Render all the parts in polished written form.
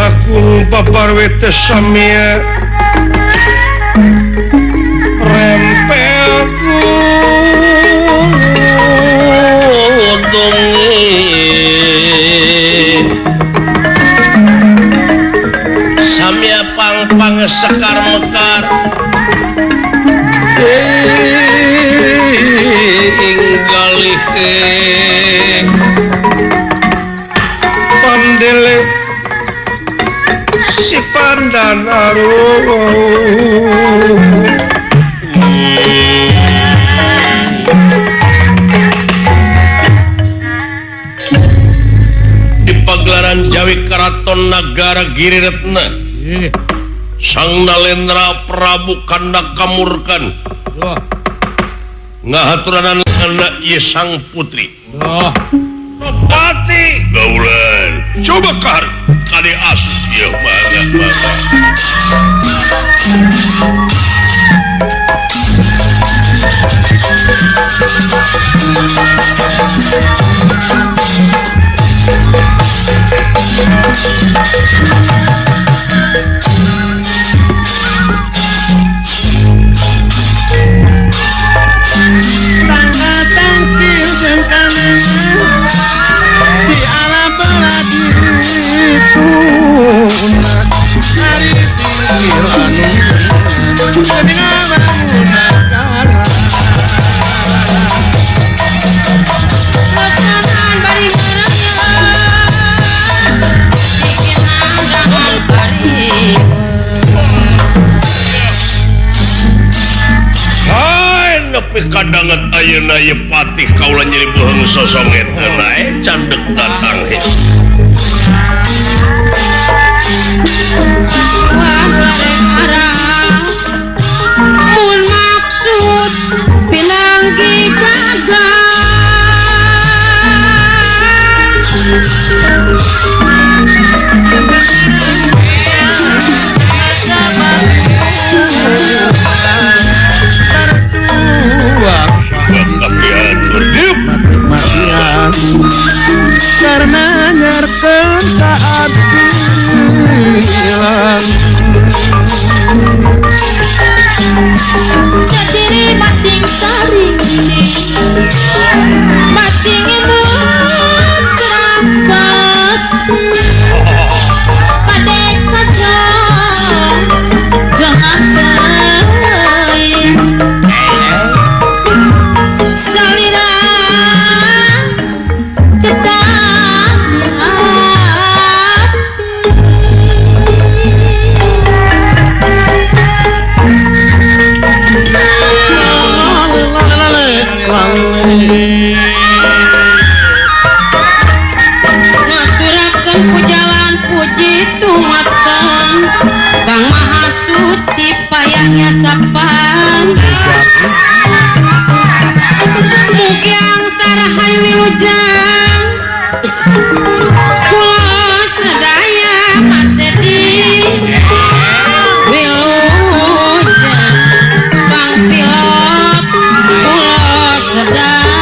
Kakung paparwe teh samia rempel samia pang-pang sekar mekar ing galih pandele si pandan arum. Di pagelaran Jawi Karaton Nagara Giriretna Sang Nalendra Prabu Kanda Kamurkan ngahaturanan anak ye sang putri. Pati gaulan coba kar kali asus ieu mangga mangga. Tangga tangkil jeung kanana di alam beladi tuna ari pinggir anu demi ngabangun nagara. Makanan bari maraya bikinan dahar bari. Nepi kadanget ayeuna ieu patih kaula nyeri beuheung sosonget nae candek datang he. Mun maksud pinanggi gagal karena nyerten keadilan. Ciri masing saring masing imut kerabat kadek kacang jangan baik salira kedah. Ngaturakeun pujalan puji tumateng Kang Maha Suci payahnya sapan mugi angsara hayu wilujeng kula sadaya Mas Dedi wilujeng Kang Pilot kula sadaya.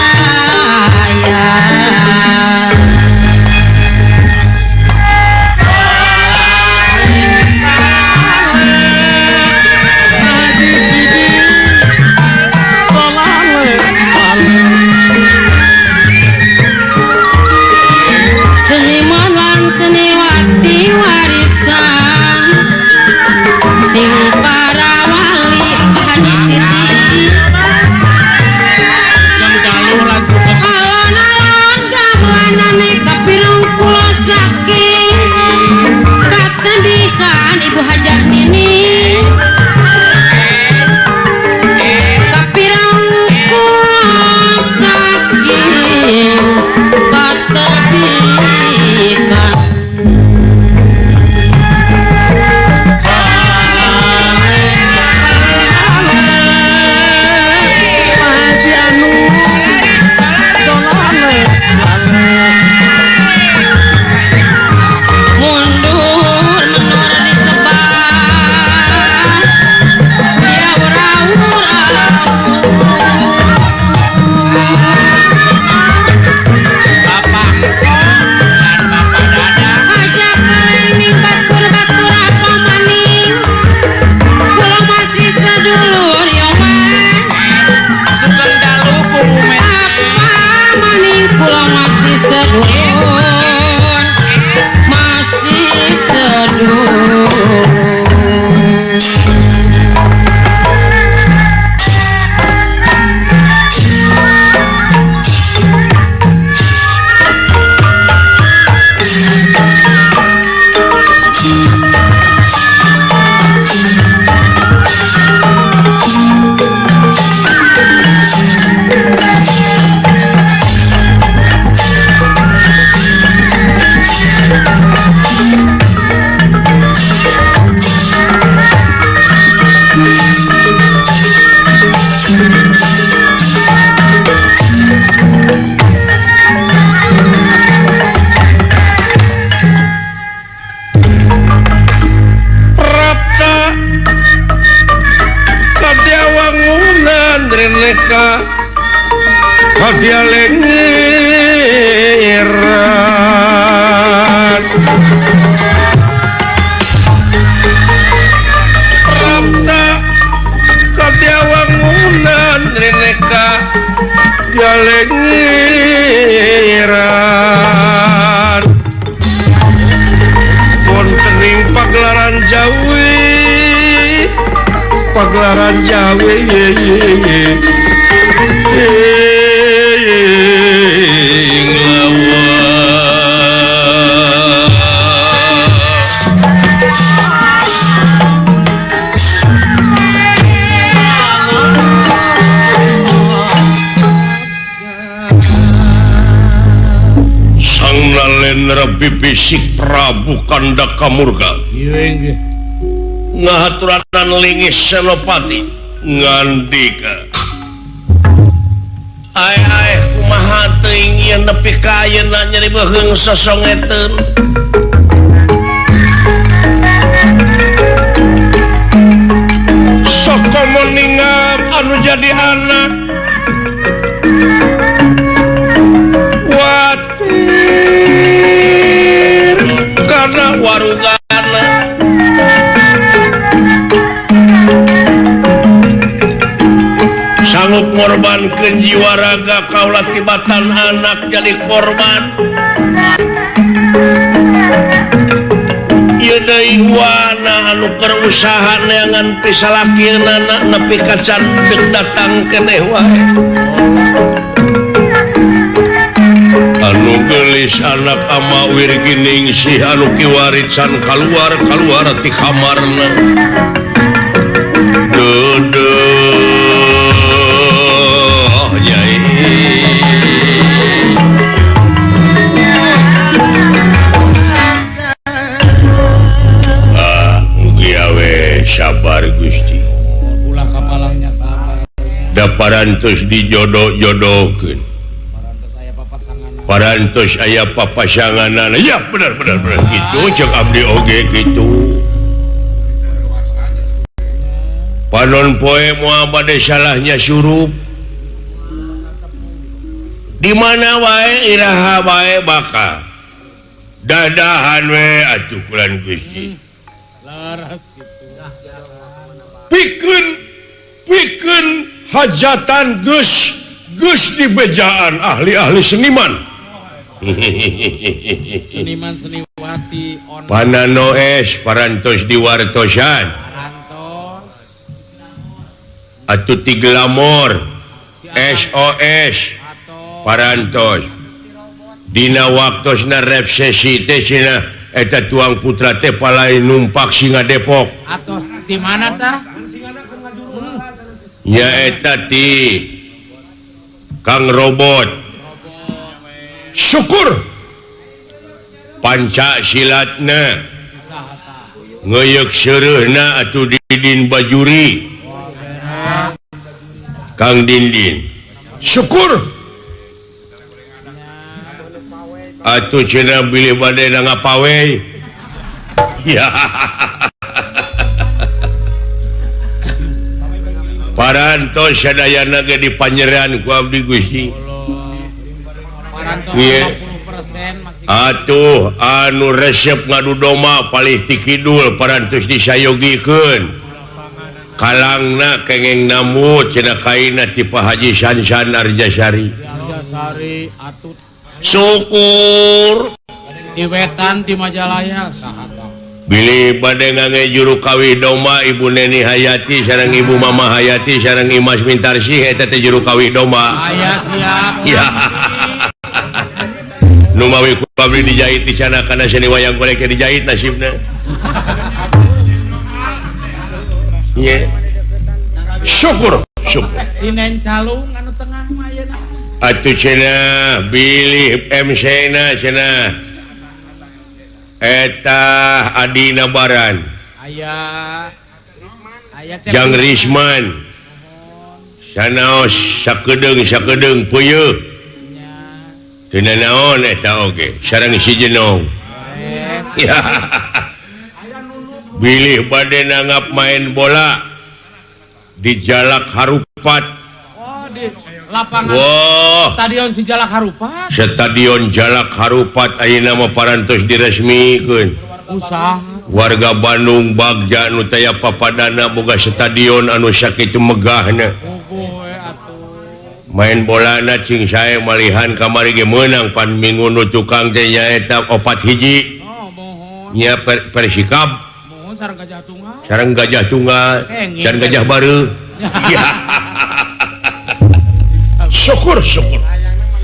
Prapta kadyawangunan reneka kadyalengiran Prapta kadyawangunan reneka kadyalengiran wontening pagelaran Jawi pagelaran Jawi ing lawa Sang Nalendra Bibisik Prabu Kanda Kamurka ngahaturanan lingis Senopati ngandika ae ae kumaha teuing ieu nepi ka ayeuna nyeri beuheung sosongeteun sokomo ningal anu jadi anak watir karena warugana sanggup ngorbankeun jiwa raga kaula tibatan anak jadi korban ieu deui wana anu keur usaha neangan pisalakeunana nepi ka can deuk datang keneh wae anu geulis anak ama Wirginingsih anu kiwari can kaluar-kaluar ti kamarna deudeuh Nyai ah mugi awe sabar Gusti ulah kapalangnya sabar da parantos dijodoh-jodohkeun parantos aya papasanganana ya benar benar benar kitu cek abdi oge kitu panon poe moal bade salahnya surup di mana wae iraha wae bakal dadahan we atuh kulan Gusti laras kitu pikeun pikeun hajatan geus geus dibejaan ahli-ahli seniman seniman seniwati on panano es parantos diwartosan parantos atuh ti glamor SOS parantos dina waktosna resesi teh cenah eta tuang putra teh palai numpak singa Depok atos di mana tah nya eta ti Kang Robot syukur panca silatna ngeuyeuk seureuhna atuh Didin Bajuri Kang Dindin syukur atuh cenah bilih bade ngapawe ya parantos sadayana ge dipanyeran ku abdi Gusti parantos 50% masih atuh anu resep ngadu domba palih ti kidul parantos disayogikeun kalangna kengeng namu cenah kaina ti Pak Haji Sansan Arjasari Arjasari atut syukur di wetan di Majalaya saha tah bilih bade ngange juru kawih domba Ibu Neni Hayati sareng Ibu Mama Hayati sareng Imas Mintarsih eta teh juru kawih domba aya siap ya nu mawi ku abdi dijahit di sana kana seni wayang golek dijahit nasibna ye syukur syukur sinen calung anu tengah mah ayeuna atuh cenah bilih MC na cenah Eta Adina Baran aya aya Jang Risman sanaos sakedeung-sakedeung peuyeuk teu nanaon eta oge sareng si Jenong. Bilih bade nanggap main bola di Jalak Harupat. Oh, di lapangan. Wah. Stadion si Jalak Harupat. Stadion Jalak Harupat ayeuna mah parantos diresmikeun. Usaha warga Bandung bagja nu taya papadana boga stadion anu sakitu megahna. Main bolana cing sae malihan kamari ge meunang pan minggu nu tukang teh nyaeta 4-1. Oh, mohon. Nya Persikab. Mohon sareng Gajah Tunggal. Sareng Gajah Tunggal, sareng Gajah Bareuh. Syukur syukur.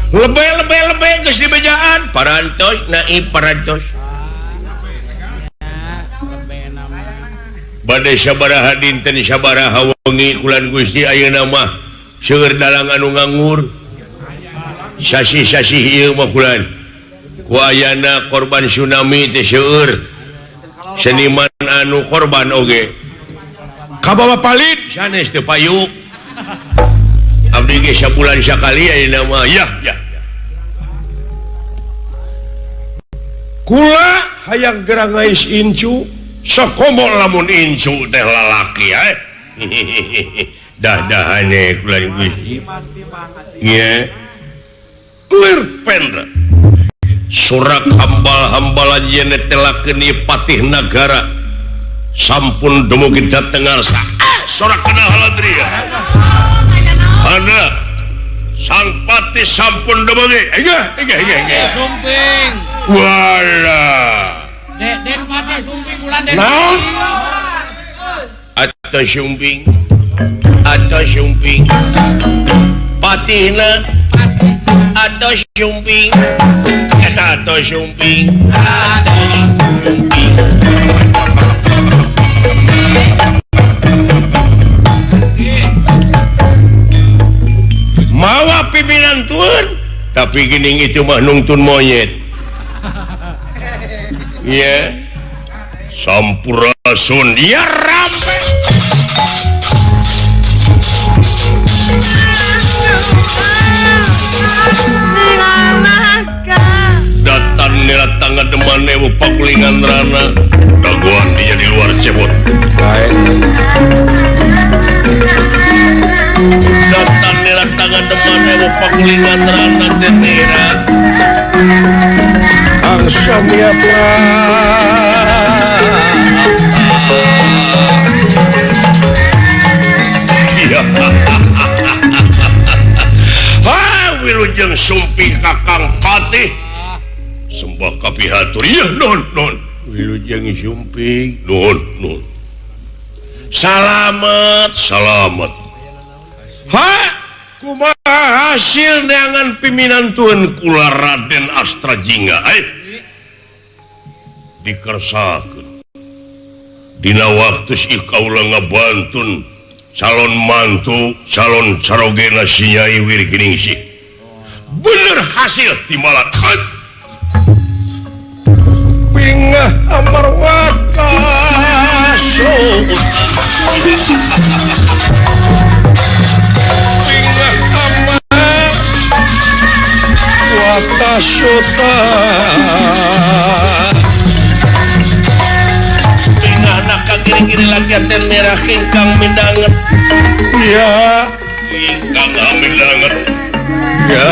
Lebih geus dibejaan parantos naib parantos. Bade sabaraha dinten sabaraha wengi kulan Gusti ayeuna mah seueur dalang anu nganggur. Sasih-sasih ieu mah kulan. Ku ayana korban tsunami teh seueur. Seniman anu korban oge. Kabawa palit sanes teu payu. Abdi ge sabulan sakali ayeuna mah yah yah. Kula hayang gerang ngais incu. Sakomo lamun incu teh lalaki eh. Dah-dahane kulan Gusti. Nya. Lir pendra. Surak hambal-hambalan yen telakeun ieu patih nagara. Sampun dumugi dhateng ngarsa. Sorak kenal haladria. Hana sang patih sampun dumugi. Engah, engah, engah, engah. Sumping. Walah. Den Patih sumping bulan Den. Naon? Atau sumping. Atau sumping. Patihna atau sumping. Eta atau sumping. Atau sumping. Mawa pimpinan tuan, tapi geuning itu mah nungtun monyet. Ya, sampurasun ya rampe. Datang nila tangga deman ewu pakulingan rana daguan dia di luar cebot. Datang nila tangga deman ewu pakulingan rana tenira. Ang samya ha wilujeng sumping Kakang Patih sembah kapihatur ieu nuhun nuhun wilujeng sumping nuhun nuhun salamet salamet ha kumaha hasil neangan piminantueun kula Raden Astra Jingga dikersakeun dina waktu si kaula ngabantun calon mantu calon carogena si Nyai Wirginingsih bener hasil timalat pingah amarwata pingah amarwata suta kiri-kiri lagi ten merah ingkang mindanget ya ingkang mindanget ya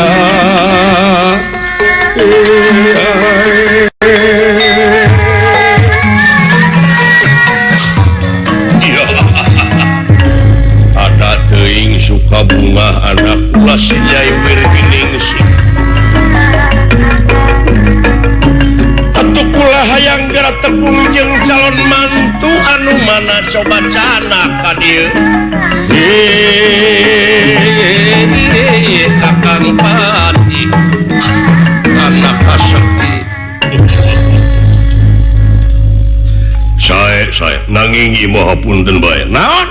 ya ada teuing suka bunga anak kula si Nyai Wirginingsih atuh kula hayang geura tepung jeung calon mantu anu mana coba cana ka dieu Kakang Patih anak kasekti sae sae nanging ieu mah hapunten bae naon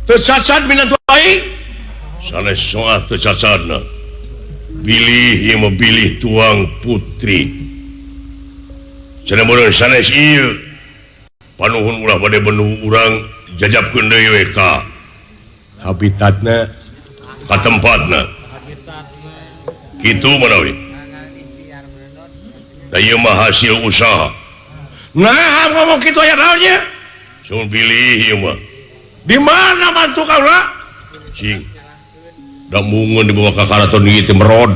teu cacat minantu aing sanes soah teu cacatna bilih ieu mah bilih tuang putri Cenah meureun sanes ieu. Panuhun ulah bade bendu urang jajabkeun deui we ka habitatna ka tempatna. Kitu manawi. Da ieu mah hasil usaha. Nah, ngomong kitu aya naon nya? Sun pilih ieu mah. Di mana mantu kaula? Cing. Da mungun dibawa ka karaton ieu teh merod.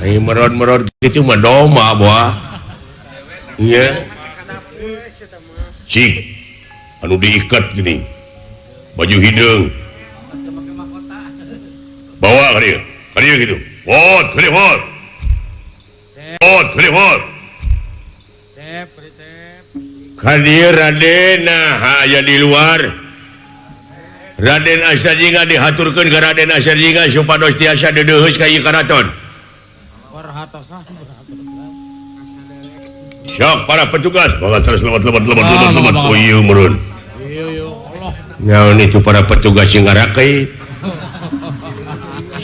Ai merod-merod kitu mah domba boa. Iya. Cing. Anu diikat gini. Baju hideung. Bawa ka dieu. Ka dieu kitu. Wot, ka dieu wot. Wot, ka dieu wot. Ka dieu Raden nah aya di luar. Raden Astarjingga dihaturkeun ka Raden Astarjingga supados tiasa deudeuheus ka ieu karaton. Sok para petugas bawa terus lewat. Oh ieu meureun. Naon itu para petugas yang ngarakai.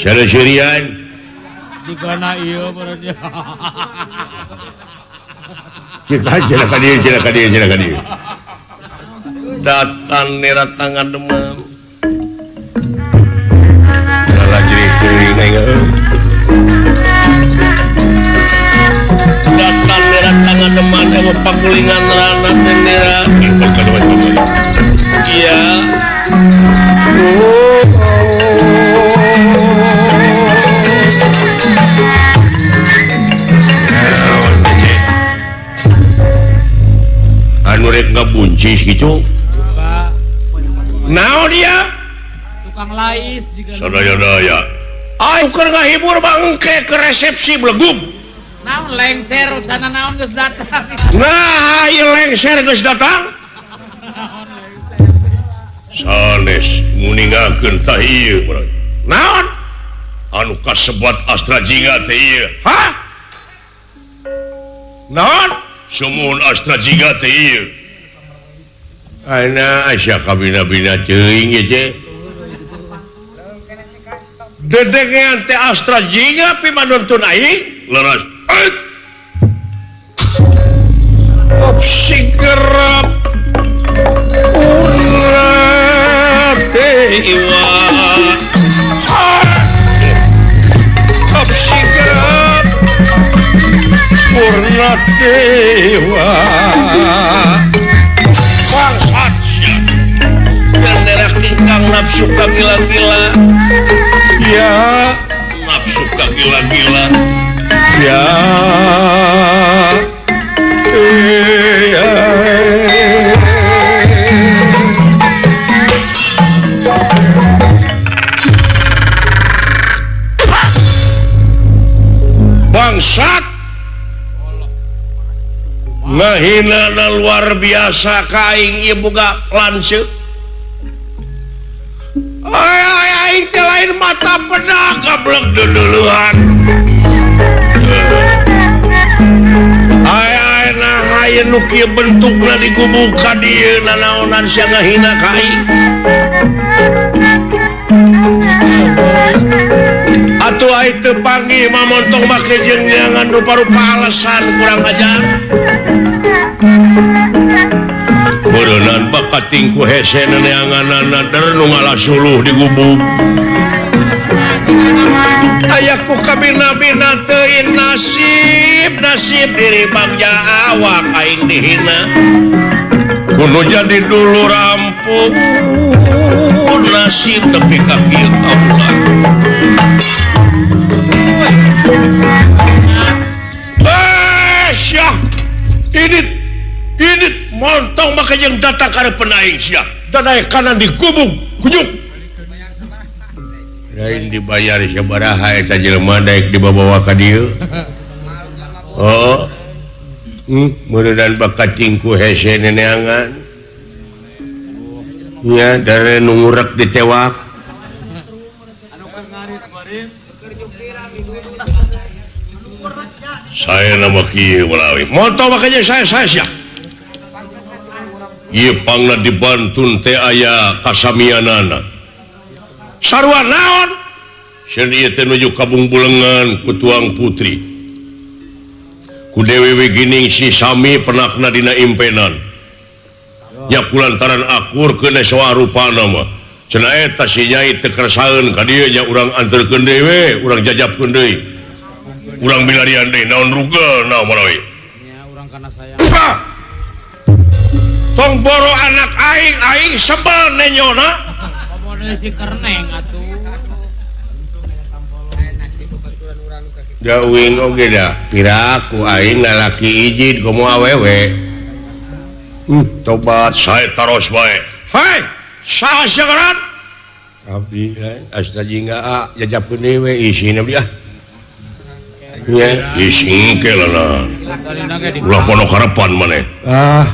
Sareuserian. Jigana ieu meureun. Cek ka dieu. Datang neratangan demam. Salah jerih teuing aing euy. Datang neratangan demam eueuh pagulingan rana teh nera. Iya. Anu rek ngabuncis gitu. Naon dia? Tukang lais juga. Sadaya-daya. Ayo keur ngahibur bangke ke resepsi belegug. Naon lengser sana naon geus datang. Nah, ieu lengser geus datang. Sanes nguningakeun tah ieu. Naon? Anu kasebat Astra Jingga teh ieu. Hah? Naon? Sumuhun Astra Jingga teh ieu. Ana asa kabina-bina teuing ieu teh. Dedengean teh Astra Jingga pimanuntun aing? Leres. Opsi gerap urat dewa. Opsi gerap purna dewa. Bangsat sia. Bendera kingkang nafsu kagila-gila. Ya, nafsu kagila-gila. Ya. Ya. Bangsat ngahina na luar biasa ka aing ieu boga lanceuk. Ay aing teh lain mata pedah gablek duduluan. Ay ay nah aya nu kieu bentukna digubuk ka dieu nanaonan sia ngahina ka aing. Atuh ai teu panggih mah montong make jeung neangan rupa-rupa alasan kurang ajar. Meureunnan bakating ku hese neanganana der nu ngalasuluh di gubuk. Aya ku kabina-bina teuing nasib nasib diri bagja awak aing dihina. Kudu jadi dulur ampun nasib tepi ka kieu kaula. Syah ini montong maka yang datang karena aing sia dan aing kanan digubung kujuk lain dibayar sabaraha eta jelema daek dibawa ka dieu. Oh, meureunnan bakating ku hese neneangan nya dare nu ngurek ditewak. Saya nama kieu malawi montong makanya saya sia. Ieu pangna dibantun teh aya kasamianana. Sarua naon? Sieun ieu teh nuju ka bungbulengan ku tuang putri. Ku Dewi Wigining si sami penakna dina impenan. Ya kulantaran akur keuna soa rupana mah. Cenah eta si Nyai teu kersaeun ka dieu nya urang anterkeun deui we, urang jajabkeun deui. Urang bilarian deui naon rugeuna marawi. Nya urang kana sayang. Tong boro anak aing, aing sebel nenyona. Komo deui si Kerneng atuh. Da uing oge da piraku aing lalaki izin komo awewe. Tobat saya taros bae. Hai, saha sia ngaran? Abdi asta jingga jajabkeun deui we isin abdi ah. Nya isin ke lah. Ulah pono karepan maneh. Ah.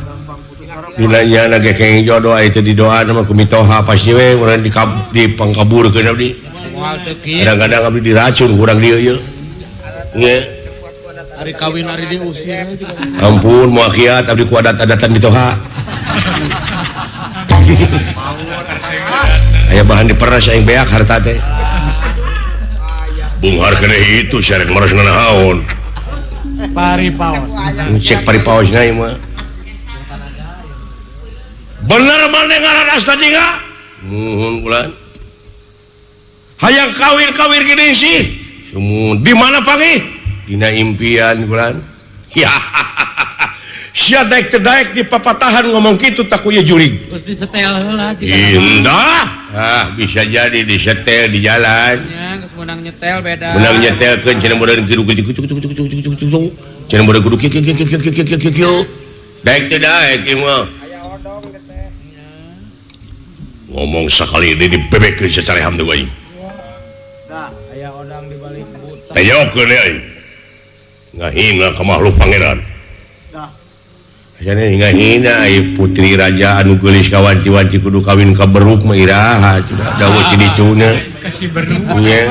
Dina nya ge kenging jodoh aya teh didoa mah ku mitoha pasti we urang dipangkaburkeun abdi. Kadang-kadang abdi diracun kurang dieu ieu. Nya. Ari kawin ari diusir. Ampun muakiat abdi ku adat-adatan mitoha. Aya bahan diperas aing beak harta teh. Bunghar keneh itu syarek maros nanaon. Pari paos. Cek pari paos na ieu mah. Bener maneh ngaran asta jingga? Muhun bulan. Hayang kawin-kawin gini sih. Sumun di mana panggih? Dina impian bulan. Ya. Sia daek teu daek di papatahan ngomong kitu tak ku ieu jurig. Geus disetel heula jika. Indah. Ah, bisa jadi disetel di jalan. Nya geus meunang nyetel beda. Meunang nyetelkeun cenah meureun kitu kitu kitu kitu kitu kitu. Cenah meureun kudu kieu kieu kieu kieu kieu kieu kieu. Daek teu daek ieu mah. Aya odong teh. Ngomong sakali ini dibebekeun secara ham teh aing. Dah, aya odang di balik buta. Tayokeun aing. Ngahina ka makhluk pangeran. Dah. Asana ngahina ai putri raja anu geulis kawanci-wanci kudu kawin ka beruk mah iraha cenah dawuh cidicuna. Kasih beruk. Nya.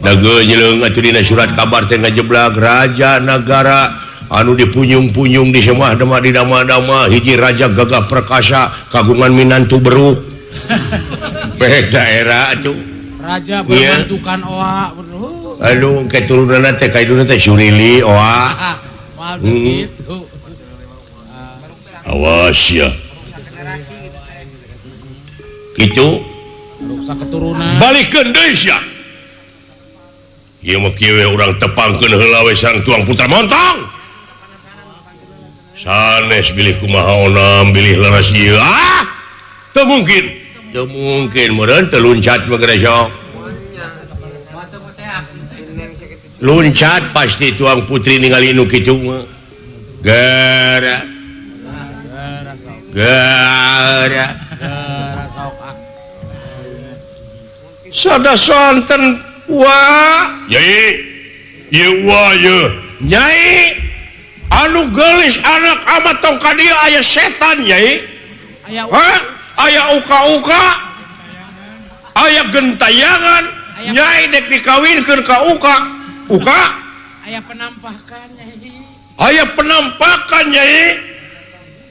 Dageul nyeleung atuh dina surat kabar teh ngajeblag raja nagara anu dipunyung-punyung di semah dema di dama-dama hiji raja gagah perkasa kagungan minantu beruk. Peh daerah atuh. Raja bermantukan oa. Aduh keturunanna teh kaiduna teh Surili oa. Moal begitu. Awas ya. Kitu ruksak keturunan. Balikeun deui sia. Ieu mah kieu we urang tepangkeun heula we sareng tuang putra montong. Sanes bilih kumaha onam bilih leres ieu. Ah! Teu mungkin. Teu mungkin meureun teu luncat mah geura sok. Luncat pasti tuang putri ningali nu kitu mah. Geura. Geura. Sada sonten wa Nyai. Ieu wa ye. Nyai anu geulis anak amat tong ka dieu aya setan Nyai. Aya aya uka-uka. Aya gentayangan. Nyai dek dikawinkeun ka uka. Uka aya penampakan Nyai. Aya penampakan Nyai.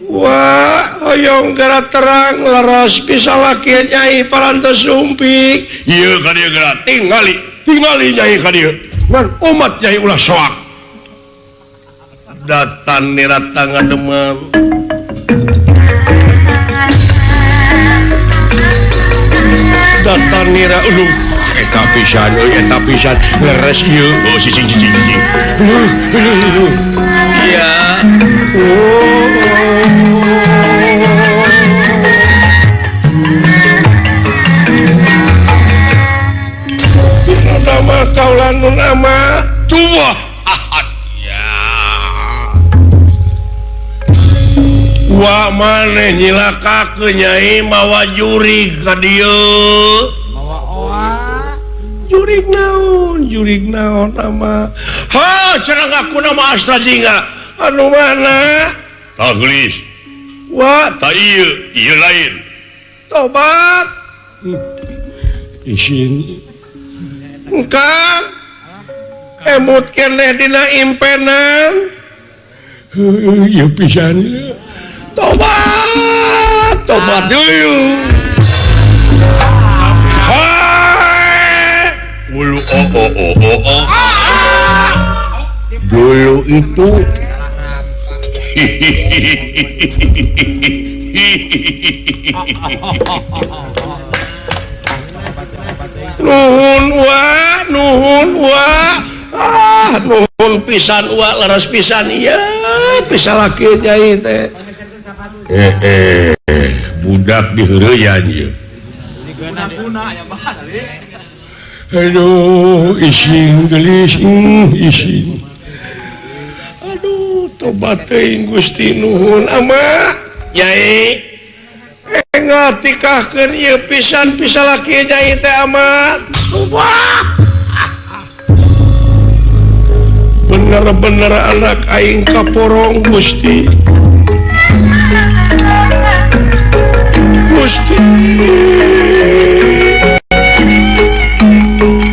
Wah, hoyong geura terang leres bisa laki Nyai parantos sumpik. Ieu ka dieu geura tingali, tingali Nyai ka dieu. Ngan umat Nyai ulah soak. Datan nirata ngademan. Datan nira uluh. Eta pisan euy, eta pisan leres ieu. Oh, cicing cicing cicing. Luh. Iya. Oh. Nama kaulan nu nama tuah. Ya. Wa maneh nyilakakeun Nyai mawa jurig ka dieu. Mawa oa. Jurig naon nama. Ha, cenah ngaku nama Astra Jingga. Anu mana? Tah geulis. Wah, tah ieu, ieu lain. Tobat. Isin. Kang emut keneh dina impenan. Heuh, ieu pisan. Tobat, tobat deui. Ulu o o o o o. Dulu itu nuhun wa, nuhun wa, ah nuhun pisan wa, leres pisan iya pisalaki nyai teh. Budak diheureyan ieu. Aduh, ising gelis, ising. Aduh, tobat teuing Gusti nuhun ama nyai. Engal tikahkeun ieu pisan pisalaki nyai teh ama. Bener-bener anak aing kaporong Gusti. Gusti.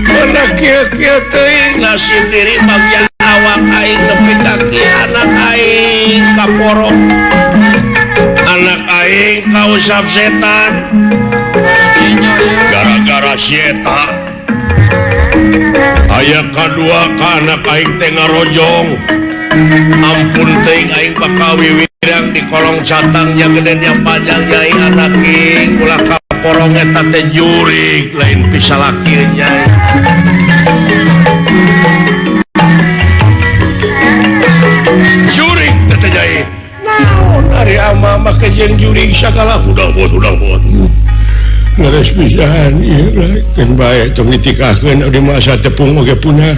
Mana kieu-kieu teuing nasib diri bagja awak aing nepi ka kieu anak aing kaporong. Anak aing kausap setan. Gara-gara si eta aya kadua ka anak aing teh ngarojong. Ampun teuing aing bakal wiwirang di kolong catang nya gedenya panjang nyai anak aing ulah kaporong eta teh jurig lain pisalaki nyai. Jurig teh nyai. Naon ari ama make jeung jurig sagala hudang buat. Leres pisan ieu keun bae tong ditikahkeun di masa tepung oge punah.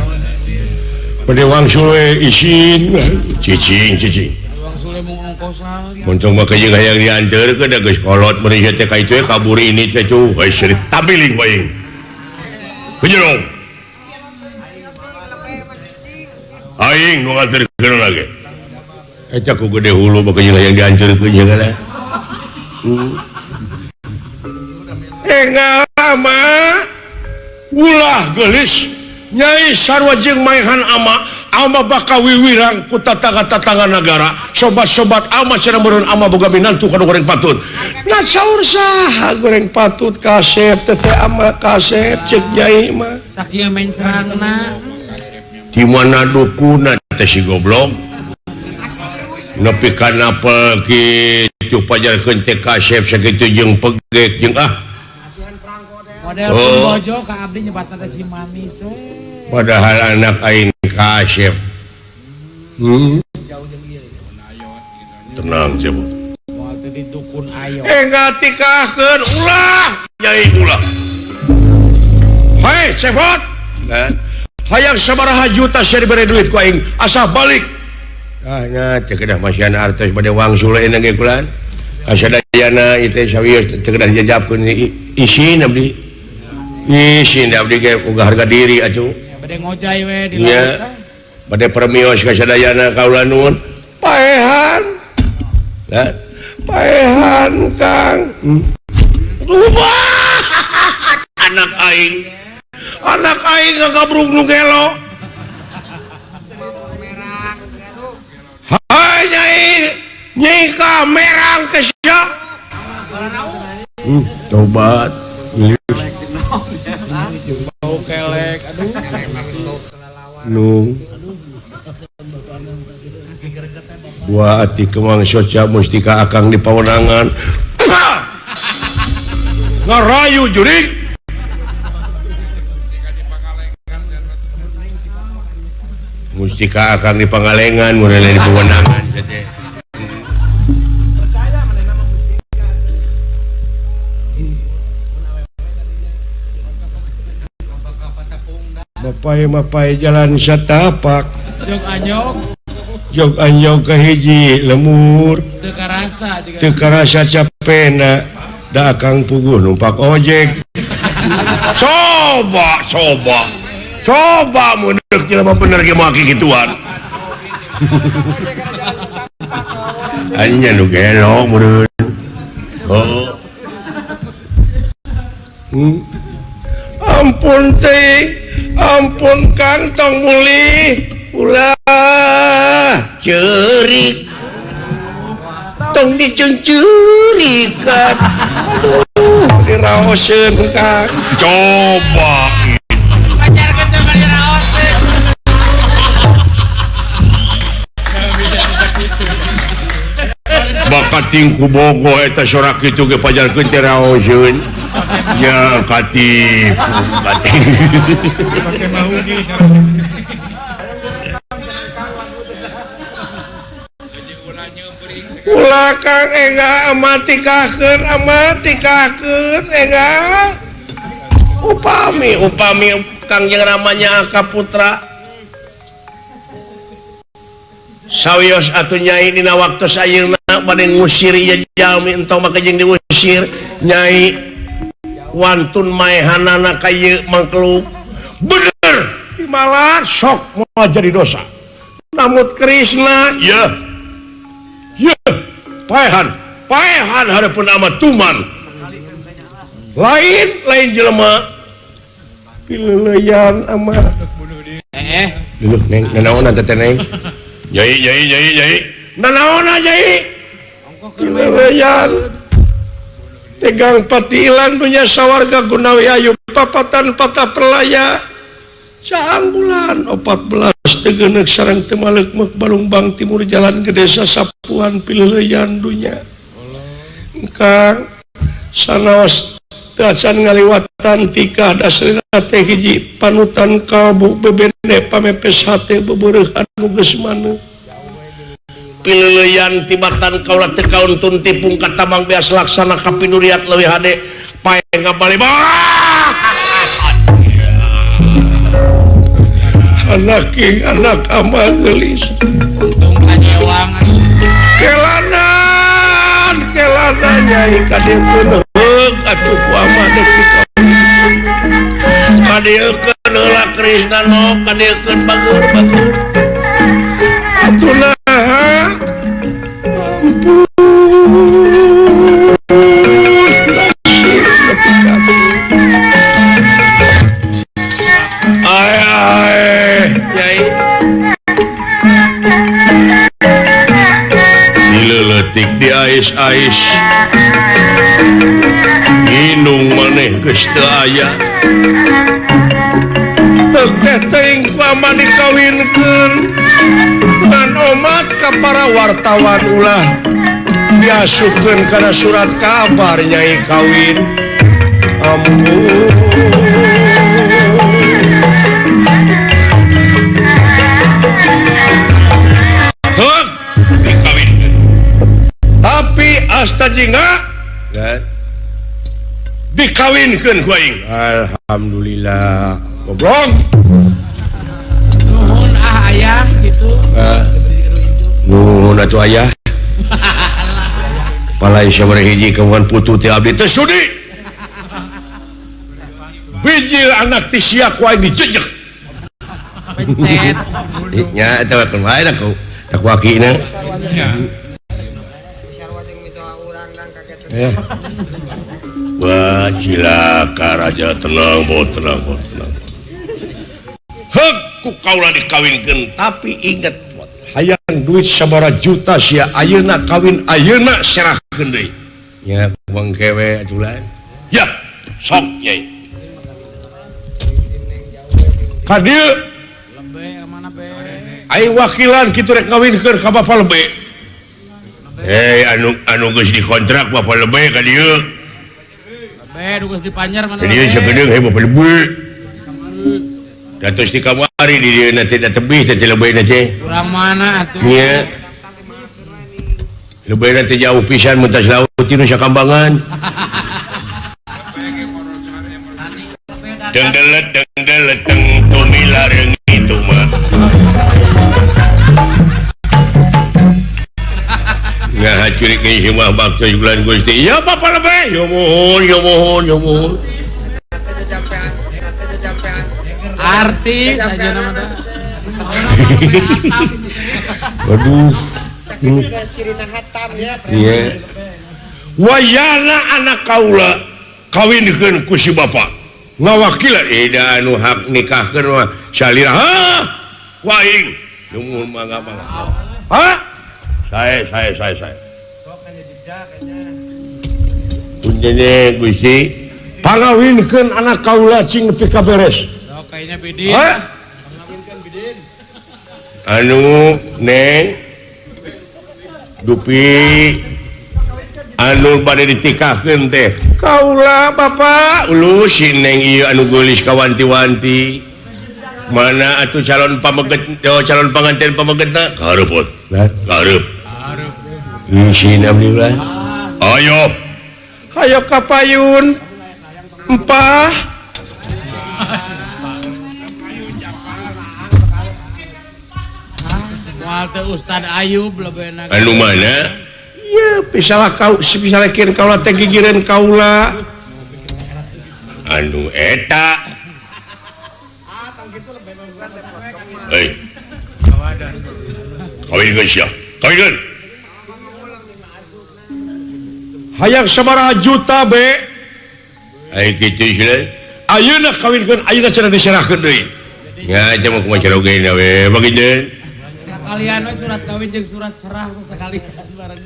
Bade wangsul we isin cicing cicing. Untung mah jeung hayang dianteurkeun da geus kolot mun ieu teh ka itu kabur ini teh cu heuh seurit tabiling bae. Heujeung. Aing nu nganterkeun lagi. Eta ku gede hulu mah jeung hayang dianteurkeun jeung kana. Engal ama ulah gelis nyai sarua jeung maehan ama ama bakal wiwirang ku tatangga-tatangga nagara sobat-sobat ama cenah meureun ama boga minantu kana goreng patut. Nah saur saha goreng patut kasep teteh ama kasep cek nyai mah sakieu mencrangna di mana dukuna teh si goblok nepi ka napel kitu pajarkeun teh kasep sakitu jeung pegek jeung ah model oh. Bojo ka abdi nyebatna teh si manis we. Padahal anak aing kasep. Tenang coba. Moal teh didukun ayo. Enggak tikahkeun ulah nyai ulah. Hei cepot. Hayang sabaraha juta sia dibere duit ku aing asa balik. Ah nya teu kedah masihan artos bade wangsul euna ge kulan. Kasadayana ieu teh sawios teu kedah dijajabkeun isin abdi. Isin abdi ge boga harga diri atuh. Bade ngojay we di laut. Bade permios kasadayana kaula nuhun. Paehan. Nah, paehan Kang. Anak aing. Anak aing ngagabrug nu gelo. Hai nyai, nyai ka merang ke sia. Tobat. Bau kelek, aduh. Nung. Buah ati kemang soca mustika akang di pawenangan. Ngarayu jurig. Mustika akang di Pangalengan, mun lain di pawenangan teh. Mapai-mapai jalan satapak. Jog anyog. Jog anyog ka hiji lemur. Teu karasa juga. Teu karasa capena. Da akang puguh numpak ojek. Coba, coba. Coba mun deuk jelema bener ge moal kikituan. Anya nu gelo meureun. Oh. Ampun teh, ampun Kang tong mulih. Ulah ceurik. Tong dicencurikan. Aduh, diraoseun Kang. Coba. Kating ku bogo eta sorak kitu ge pajarkeun teh raoseun. Nya katipu kating. Pake mahugi Ulah Kang enggak amatikahkeun amatikahkeun enggak. Upami upami Kang jeung ramanya Aka Putra. Sawios atuh nyai dina waktos ayeuna bade ngusir ieu jalmi entong make jeung diusir nyai wantun maehanana ka ieu mangkluk. Bener dimalar sok moal jadi dosa. Namut Krisna yeuh. Yeuh paehan paehan hareupeun amat tuman. Lain lain jelema pileuleyan amat. Leuh neng nanaonan teh neng. Nyai nyai nyai nyai nanaonan nyai pileuleyan tegang patilan dunya sawarga gunawi ayu papatan patah perlaya caang bulan 14 tegenek sareng temaleuk Balumbang timur jalan ke desa Sapuan pileuleyan dunya engkang sanaos teu acan ngaliwatan tikah dasrina teh hiji panutan kalbu bebene pamepes hate beubeureuh anu geus maneuh pileuleyan tibatan kaula teu kauntun tipung ka tambang beas laksana kapiduriat leuwih hade pae ngabali anak king anak ama geulis untung kanyewang kelanan kelanan nyai kadiekeun heug atuh ku ama deuk kadiekeun heula Krisna no kadiekeun bagur bagur atuh naha ampun nasib nepi ka ai ai nyai dileuletik di ais-ais indung maneh geus teu aya teh teuing ku ama dikawinkeun dan omat ka para wartawan ulah diasupkeun kana surat kabar nyai kawin ampun heug dikawinkeun tapi asta jingga dikawinkeun ku aing alhamdulillah goblok nuhun ah ayah gitu nuhun atuh ayah palai sabaraha hiji kawan putu teh abdi teu sudi bijil anak ti sia ku aing dijejek pencet nya eta mah wae da ku akina wah cilaka raja tenang bo tenang bo tenang heug ku kaula dikawinkeun tapi inget hayang duit sabaraha juta sia ayeuna kawin ayeuna serahkeun deui nya bangkewe atuh lain ya sok nyai ka dieu lebe ka mana be aing wakilan kitu rek ngawinkeun ka bapa lebe anu anu geus dikontrak bapa lebe ka dieu lebe nu geus dipanjer mana ka dieu sagedeung he bapa lebe datos di kamari di dieu na teh tebih teh lebena teh urang mana atuh nya lebena teh jauh pisan mun tas laut ti nu sakambangan dengdelet dengdelet teng tumilareng itu mah ngaha curik ieu mah bakto bulan Gusti ya bapa lebe ya mohon ya mohon ya mohon artis aja nama waduh Iya. Wayana anak kaula kawinkeun ku si bapa ngawakilan ida anu hak nikahkeun mah salira ha ku aing nuhun mangga mangga ha saya punyanya Gusti pangawinkeun anak kaula cing nepi ka beres. Sok kayaknya bidin. Pangawinkeun bidin. Anu neng dupi Anu bade ditikahkeun teh kaula bapak ulu si neng ieu anu geulis kawanti-wanti. Mana atuh calon pameget calon panganten pamegetna kareup kareup. Isin abdi ulah. Ayo. Ayo ka payun. Empah. Moal teh Ustad Ayub lebih enak. Anu mana? Ieu pisalah kau pisalahkeun kaula teh gigireun kaula. Anu eta. Hei. Kawin geus sia. Kawinkeun. Hayang sabaraha juta be. Ai kitu sia. Ayeuna kawinkeun ayeuna cenah diserahkeun deui. Nya aja mah kumaha carogena we bagina. Sekalian we surat kawin jeung surat serah sekalian bareng.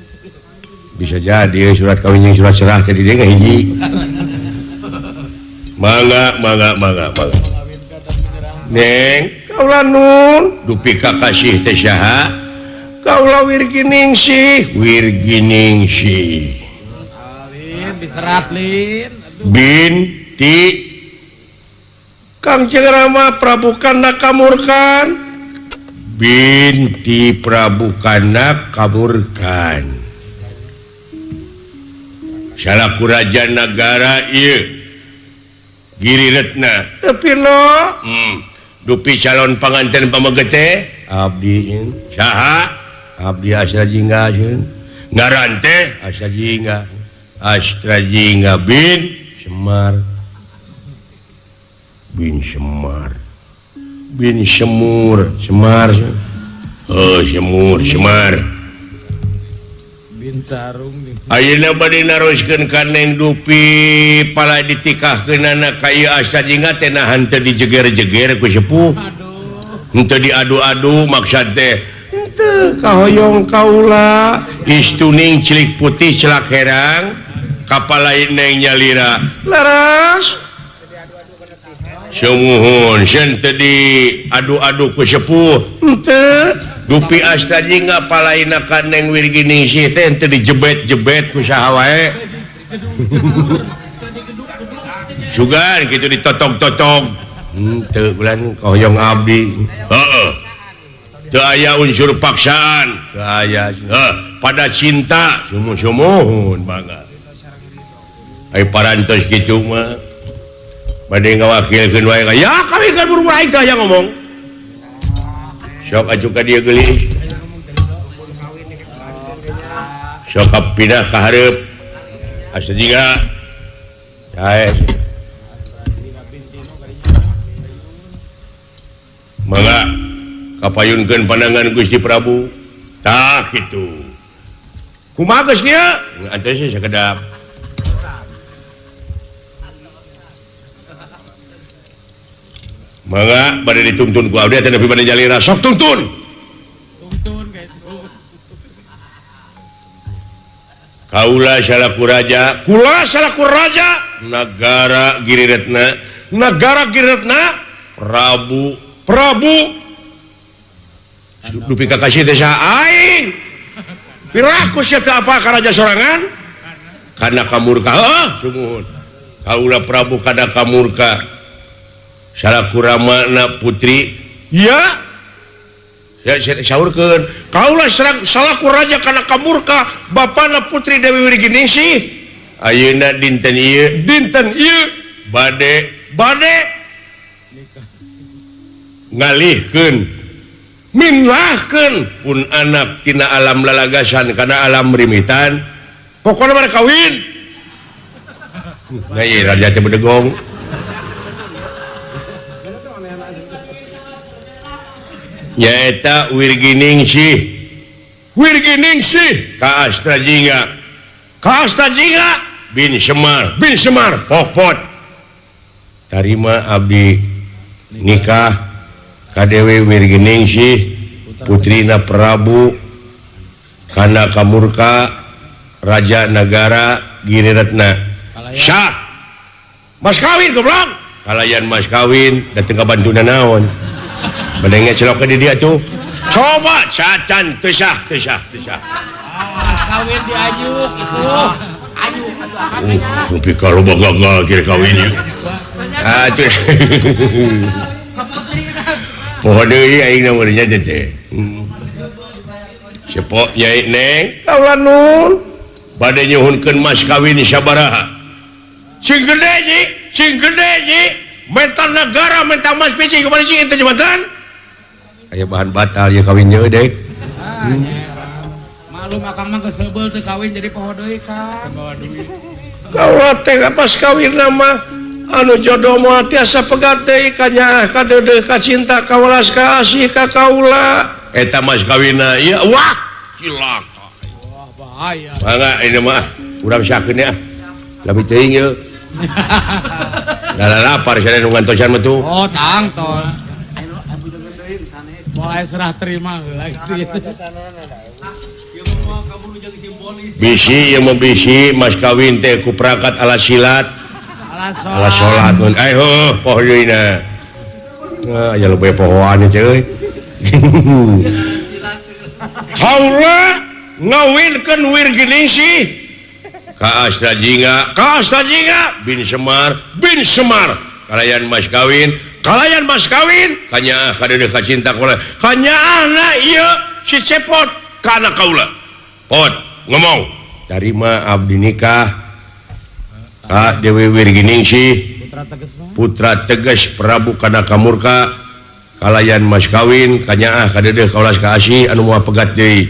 Bisa jadi surat kawin jeung surat serah jadi deui hiji. Mangga mangga mangga mangga. Neng, kaula nun dupi kakasih teh saha? Kaula Wirginingsih. Wirginingsih. Lin diserat lin. Binti Kangjeng Rama Prabu Kanda Kamurkan. Binti Prabu Kanda Kamurkan. Salaku raja nagara ieu. Giri Retna. Teu no. Dupi calon panganten pameget teh abdi saha? Abdi Astra Jingga sieun. Ngaran teh Astra Jingga. Astra Jingga bin Semar. Bin Semar. Bin Semur, Semar. Oh, Semur, Semar. Bin Tarung. Ayeuna bade naroskeun ka Neng Dupi pala ditikahkeunana ka ieu Astra Jingga teh nahan teu dijeger-jeger ku sepuh. Henteu diadu-adu maksad teh. Henteu kahoyong kaula. Istuning cilik putih celak herang, kapalai neng nyalira. Laras. Sumuhun sieun teu diadu-adu ku sepuh. Henteu. Dupi Astra Jingga palaina ka Neng Wirginingsih teh henteu dijebet-jebet ku saha wae. Sugan kitu ditotog-totog. Henteu bulan kahoyong abdi. Heeh. Teu aya unsur paksaan, teu aya. Heuh, pada cinta sumuh-sumuhun mangga. Ai parantos kitu mah bade ngawakilkeun wae ya kami kan buru aing teh aya ngomong. Sok atuh ka dieu geulis. Sok pindah ka hareup. Asa jiga. Hae. Mangga kapayunkeun pandangan Gusti Prabu. Tah kitu. Kumaha geus kieu? Antos sakedap. Mangga bade dituntun ku abdi teh nepi bade jalira sok tuntun. Tuntun kitu. Kaula salaku raja, kula salaku raja nagara Giriretna, nagara Giriretna Prabu Prabu dupi kakasih teh saha aing. Piraku sia teu apa ka raja sorangan? Kana kamurka heuh sumuhun. Kaula Prabu kada kamurka. Salaku ramana putri ya saurkeun kaula salaku raja kana kamurka bapana putri Dewi Wirginingsih ayeuna dinten ieu bade bade ngalihkeun minlahkeun pun anak tina alam lalagasan kana alam rimitan pokona mah kawin. Nah ieu raja teh bedegong. Nyaeta Wirginingsih Wirginingsih ka Astra Jingga ka Astra Jingga bin Semar bin Semar popot tarima abdi nikah ka Dewi Wirginingsih putrina Prabu Kana Kamurka raja nagara Giriretna sah mas kawin goblok kalayan mas kawin dateng ka bantuna naon bedengnya celok ke dia tuh coba cacan teu sah teu sah teu sah mas kawin di Ayuk itu. Ayuk atuh Tapi kalau gagal kira kawin ieu. Atuh. Poho deui aing na meureun nya teh. Cepot nyai neng kaula nun. Bade nyuhunkeun mas kawin sabaraha? Sing gede nyi, sing gede nyi. Menta negara menta mas bisi kumaha sing teh jembatan? Aya bahan batal ieu kawin nya deui. Maklum akang mah geus seubeuh teu kawin jadi poho deui Kang. Kaula teh pas kawin mah anu jodoh moal tiasa pegat deui ka nyaah ka deudeuh ka cinta ka welas ka asih ka kaula. Eta mas kawinna ieu wah cilaka. Wah bahaya. Mangga ini mah urang sakeun ya. Lami teuing ieu. Lala lapar sia nu ngantosan mah tuh. Oh tangtol. Mulai serah terima heula gitu. Bisi ieu mah bisi mas kawin teh ku perangkat ala silat. Ala salat. Ala salat. Heuh poho deui na. Aya loba pohoan teh euy. Haula ngawinkeun Wirginingsih ka Astajingga, ka Astajingga bin Semar kalayan mas kawin, kanyaah kadeudeuh ka cinta kaula. Kanyaahna ieu si Cepot ka anak kaula. Pot ngomong, tarima abdi nikah ka Dewi Wirginingsih putra tegas Prabu Kanaka Murka kalayan mas kawin kanyaah kadeudeuh kaulas ka asih anu moal pegat deui.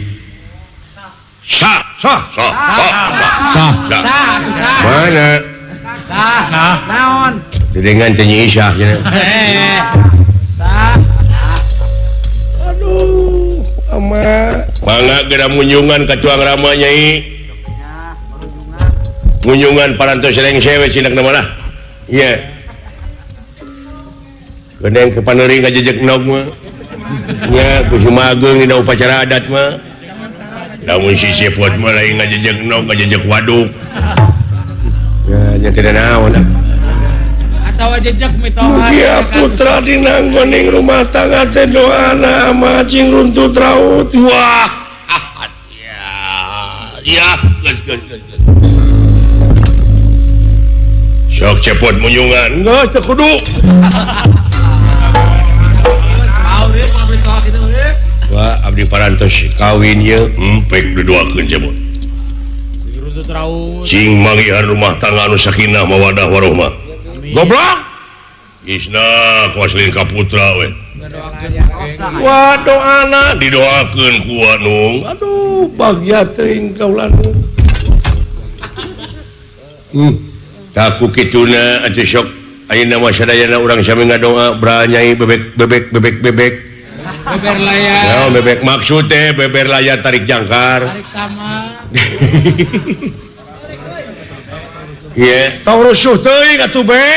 Sah sah sah sah sah sah. Mana? Sah sah. Naon? Dengan teh Nyi Isah cenah. Sah. Aduh, ama. Mangga geura munjungan ka tuang rama Nyai. Munjungan parantos rengse we cindak mah lah. Iya. Geuning ke paneuring ngajejek nog mah. Nya Kusuma Ageung dina upacara adat mah. Lamun si Cepot mah lain ngajejek nog, ngajejek waduk. Ya nya teu naon ah. Atawa jejek mitoha. Mugia putra dinanggoning rumah tangga teh doana ama cing runtut raut. Wah. Ya. Ya, geus geus geus. Sok Cepot munjungan, geus teu kudu. Wah, abdi parantos kawin ieu empek didoakeun Cepot. Cing manggihan rumah tangga anu sakinah mawadah warohmah. Goblok. Isna kuaslin ka putra we. Wah, doana didoakeun ku anung. Aduh, bagya teuing kaula nu. Taku kituna atuh sok ayeuna mah sadayana urang sami ngadoa branyai bebek bebek bebek bebek. Beber layar. Ya, bebek maksud teh beber layar tarik jangkar. Tarik tamak. Iya, tong rusuh teuing atuh be.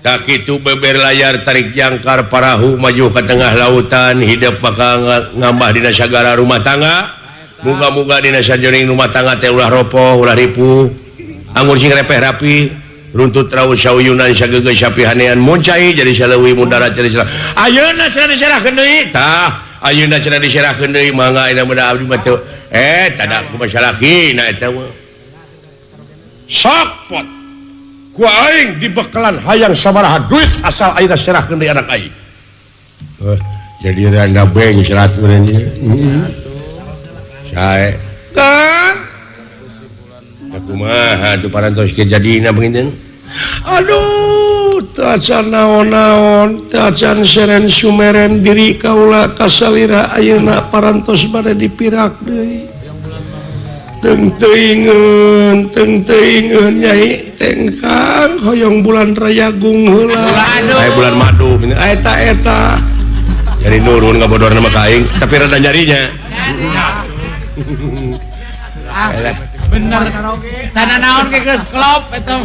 Tak kitu beber layar tarik jangkar parahu maju ke tengah lautan hidup bakal ngambah dina sagara rumah tangga. Muga-muga dina sajroning rumah tangga teh ulah ropoh, ulah ripuh. Anggur sing repeh rapi, runtut raus sauyunan sageugeuh sapihanean muncai jadi saleuwi mundarat jadi salah. Ayeuna cenah diserahkeun deui. Tah, ayeuna cenah diserahkeun deui mangga ayeuna mah abdi mah teu. Tada kumaha salakina eta mah. Sok pot. Ku aing dibekalan hayang sabaraha duit asal ayeuna serahkeun deui anak aing. Jadi randa beng 100 meureun ieu. Sae. Kang. Kumaha tuh parantos kejadina panginten. Aduh, tacan naon-naon, tacan seren sumeren diri kaula kasalira ayeuna parantos bade dipirak deui. Teng teuingeun, teng teuingeun Nyai tengkang hoyong bulan rayagung heula. Aya bulan madu, eta eta. Jadi nurun ngabodorna mah ka aing, tapi rada nyarinya. Ah, bener. Sana naon ge geus klop eta.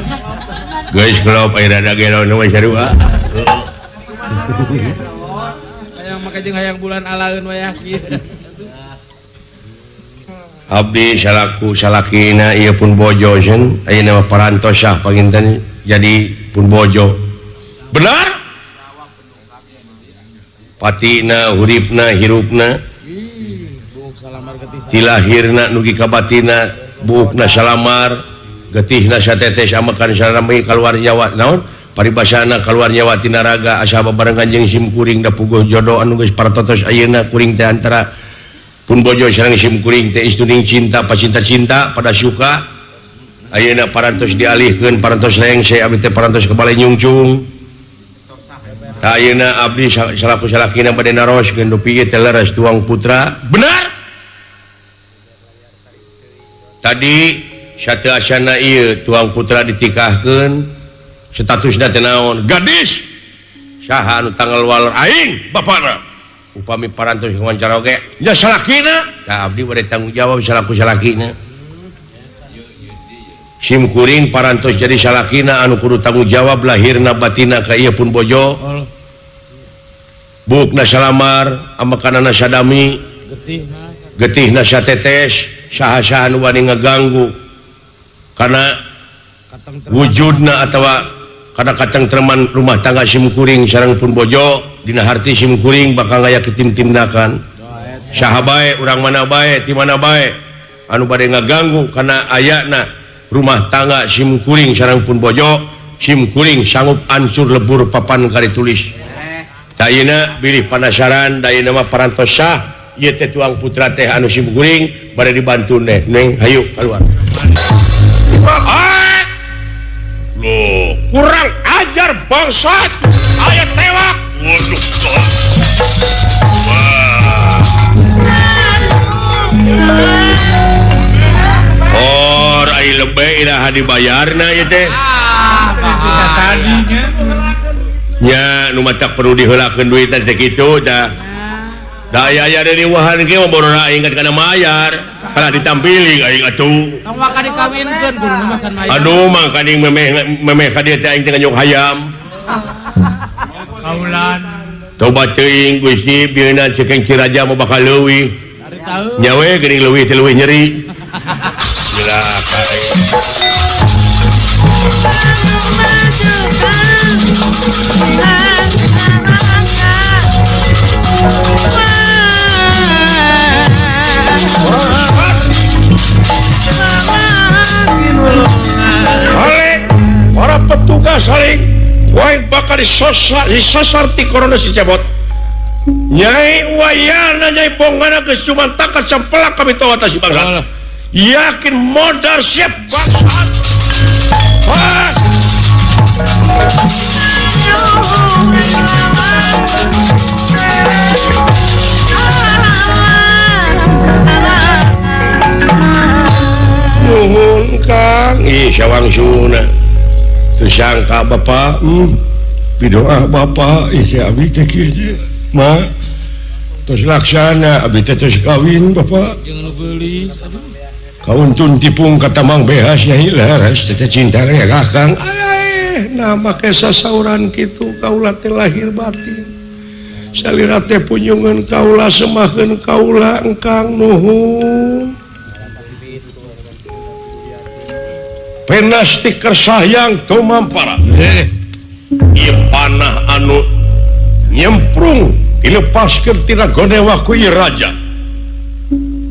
Geus klop aya rada gelo nu sarua. Hayang make jeung hayang bulan alaeun wayah kieu. Abdi salaku salakina ieu pun bojo cenah ayeuna mah parantos sah panginten jadi pun bojo. Benar? Patina huripna hirupna. Tilahirna nugi ka batina buukna salamar getihna satetes amakan sarami kaluar nyawa naon paribasana kaluar nyawa tina raga asa babarengan jeung simkuring da puguh jodoh anu geus partotos ayeuna kuring teh antara pun bojo sareng simkuring teh istuning cinta pacinta-cinta pada suka ayeuna parantos dialihkeun parantos lengse abdi teh parantos ke bale nyungcung. Tah ayeuna abdi salaku salakina bade naroskeun dupi ieu teh leres tuang putra benar. Tadi sateu asana ieu tuang putra ditikahkeun statusna teh naon gadis saha anu tanggal walor aing bapana upami parantos wawancara oge nya salakina tah abdi bade tanggung jawab salaku salakina sim kuring parantos jadi salakina anu kudu tanggung jawab lahirna batina ka ieu pun bojo buukna salamar amakanana sadami getihna satetes saha-saha nu wani ngaganggu karena wujudna atawa karena katengtreman rumah tangga simkuring sareng pun bojo dina harti simkuring bakal ngaya ketim-timnakan saha bae urang mana bae ti mana bae anu bade ngaganggu karena ayana rumah tangga simkuring sareng pun bojo simkuring sanggup ancur lebur papan kari tulis. Ayeuna bilih panasaran da ayeuna mah parantos sah ieu teh tuang putra teh anu simkuring bade dibantu neh neng hayu keluar. Loh, kurang ajar bangsat aya tewak. Waduh. Or ai lebe iraha dibayarna ieu teh. Nya nu matak perlu diheulakeun duitna teh kitu tah. Da aya aya deui wahan ge mah borora aing kana mayar. Kalah ditampiling aing atuh. Tong waka dikawinkeun guruna mah can mayar. Aduh mangkaning memeh ka dieu teh aing teh nganyuk hayam. Kaulan. Tobat teuing Gusti bieuna cekeng Ciraja mah bakal leuwih. Nya we geuning leuwih teh leuwih nyeri. Cilaka aing. Para petugas saling wae bakal disasar ti corona si cebot. Nyai wayana nyai bongana geus cumantakan sampelak kami tahu atas si bangsat. Yakin modar siap bangsat. Pas. Nuhun Kang, ih sawangsuna. Tersangka bapak, pidoa bapak, ih si abi teh kieu teh. Ma, tos laksana abi teh tos kawin bapak. Jangan beulis, aduh. Kauntun tipung kata Mang Behas nyai leres teh cinta ka Kakang. Aeh, nah make sasauran kitu kaula teh lahir batin. Salira teh punjungan kaula semahkeun kaula engkang nuhun. Penas ti kersayang tumampara. Ieu panah anu nyemprung dilepaskeun tina gonewa ku ieu raja.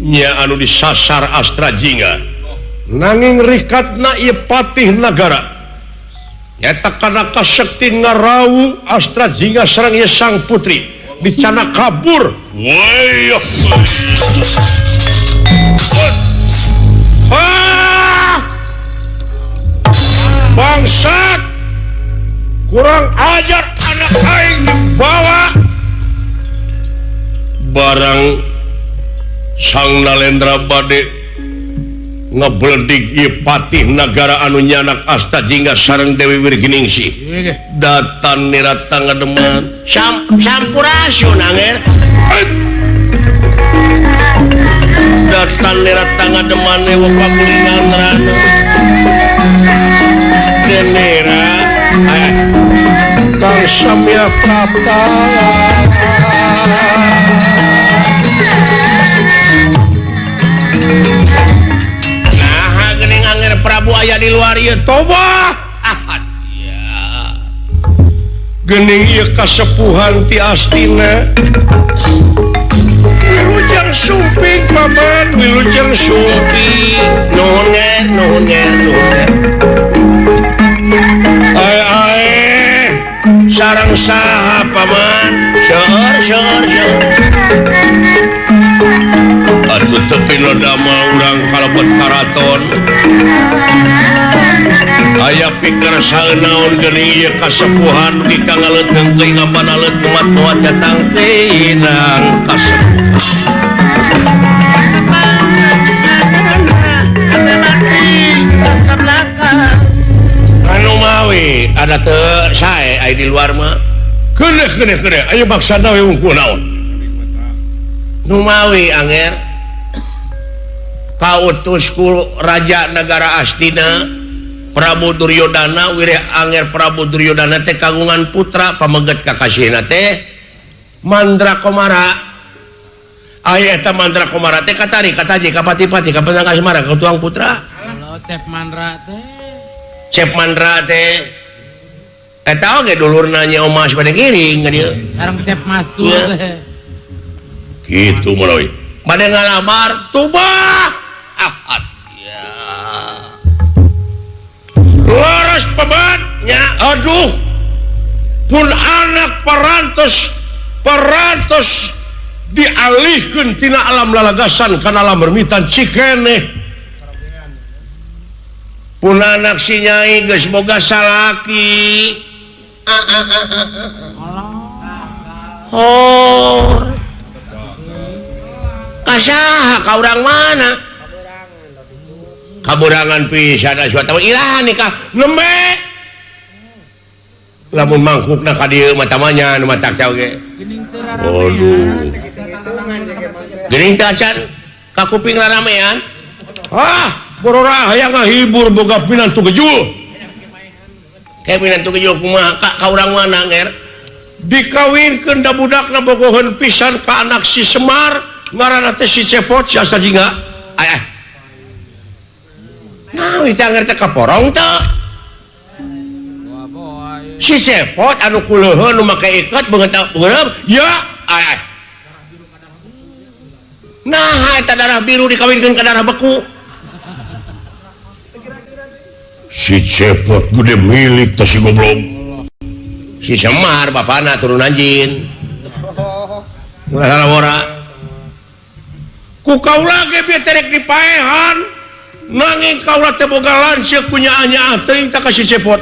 Nya anu disasar Astra Jingga. Nanging rikatna ieu patih nagara. Nyata kana kasekti ngarawu Astra Jingga sareng ieu sang putri dicana kabur. Woi. Bangsat, kurang ajar anak aing dibawa barang Sang Nalendra bade ngebledig ieu patih nagara anu nyanak Asta Jingga sareng Dewi Wirginingsih. Datan nirata ngademan sampurasun anger. Datan nirata ngademan ewa pakulingan rana. Denera Kang Samya Prapta. Nah, geuning Anger Prabu aya di luar ieu tobah. Ah, ya. Geuning ieu kasepuhan ti Astina. Wilujeng sumping paman, wilujeng sumping. Nuhun nger, nuhun nger, nuhun nger. Ae ae, sareng saha paman? Seueur seueur seueur. Atuh tepi lodama urang kalebet karaton. Aya pikir saeunaon geuning ieu kasepuhan di kangaleut teuing ngapanalet kumat-kuat datang teinang kasepuhan. Anu mawi ada teu sae aya di luar mah. Keuneuh keuneuh keuneuh aya maksana we wungkul naon. Nu mawi anger kautus ku raja negara Astina Prabu Duryodana wireh anger Prabu Duryodana teh kagungan putra pameget kakasihna teh Mandra Komara. Aya eta Mandra Komara teh katari kataji kapati-pati kapatang kasmara katuang putra. Halo Cep Mandra teh. Cep Mandra teh eta oge dulurna nya Omas bade ngiring ka dieu. Sareng Cep Mastur teh. Kitu maloy. Bade ngalamar tubah. Ah ya. Laras pamannya aduh pun anak parantos parantos dialihkeun tina alam lalagasan kana alam bermitan cikeneh pun anak si nyai geus boga salaki hor kasaha ka urang mana kaburangan pisan asuat iraha nikah nembe lamun mangkukna ka dieu mah tamanya nu matak teh oge aduh geuning teh acan ka kuping raramean ah borora hayang ngahibur boga pinantu gejul kayak pinantu gejul kumaha ka urang mana nger dikawinkeun da budakna bogoheun pisan ka anak si Semar ngaranna teh si Cepot si Astajingga aya. Nah, itu ngerti kaporong teh. Si Cepot anu kuleuheun nu make ikat beungeut beureum, ya ay. Nah, eta darah biru dikawinkeun ka darah beku. Si Cepot gede milik teh si goblok. Si Semar bapana turun anjin. Ulah ora. Ku kaula ge bieu terek dipaehan. Nanging kaula teh boga lanceuk ku nyaah-nyaah teuing tah ka si Cepot.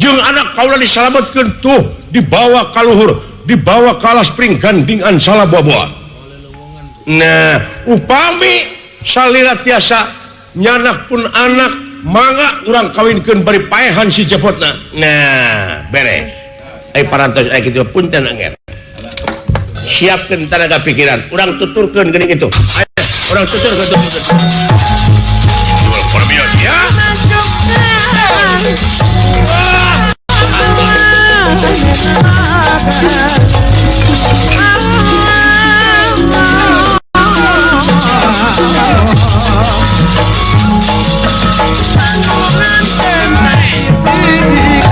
Jeung anak kaula disalametkeun tuh dibawa ka luhur, dibawa ka alas pring ganding ansala boa-boa. Nah, upami salira tiasa nyanak pun anak mangga urang kawinkeun bari paehan si Cepotna. Nah, beres. Ai parantos ai kitu punten anger. Siapkeun tanaga pikiran, urang tuturkeun geuning kitu. Orang tutur tutur tutur. Jual ya.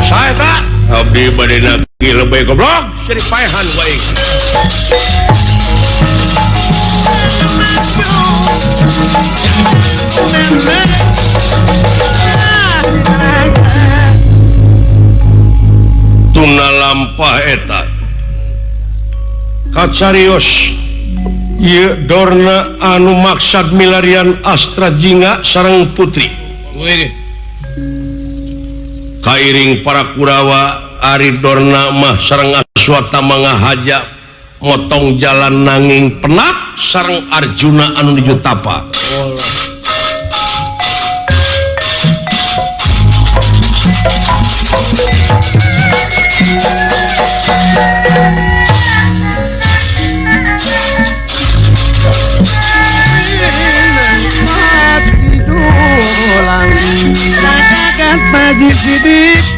Saya tak abdi bade nagih lebih goblok jadi paehan baik. Tuna lampah eta kacarios ieu Dorna anu maksad milarian Astra Jingga sareng putri. Kairing para Kurawa ari Dorna mah sareng Aswatama ngahaja motong jalan nanging penak sareng Arjuna anu nuju tapa.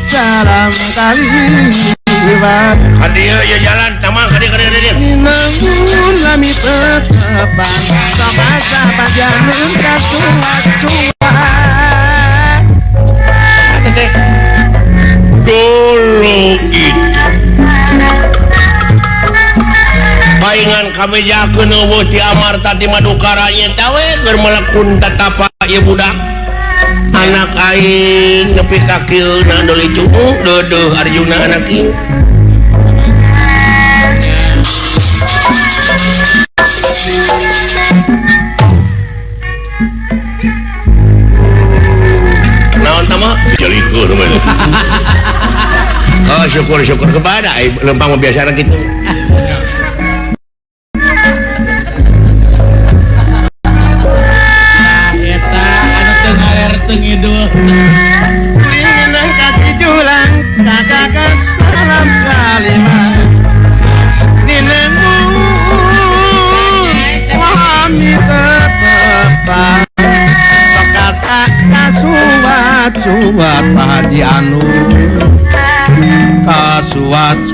Salam kali Hadir ya jalan taman hadir hadir hadir. Ninangun lami tetepan sama-sama jangan kasuat-suat. Dulu itu paling Ngan kabejakeun eueuh ti Amarta ti Madukara nya we keur melekun tatapa ieu budak. Anak aing nepi ka kieu na deui cukup deudeuh Arjuna anak ieu. Naon tah mah? Jalikeun mah. Oh syukur-syukur kepada lempang mah biasana kitu. Eta anu teu ngaler teu ngidul. Minang kaki julang kakak salam kalima. Ninemu wami tetepang. Sokasa kasuat-suat Pak Haji Anu. Kasuat-suat.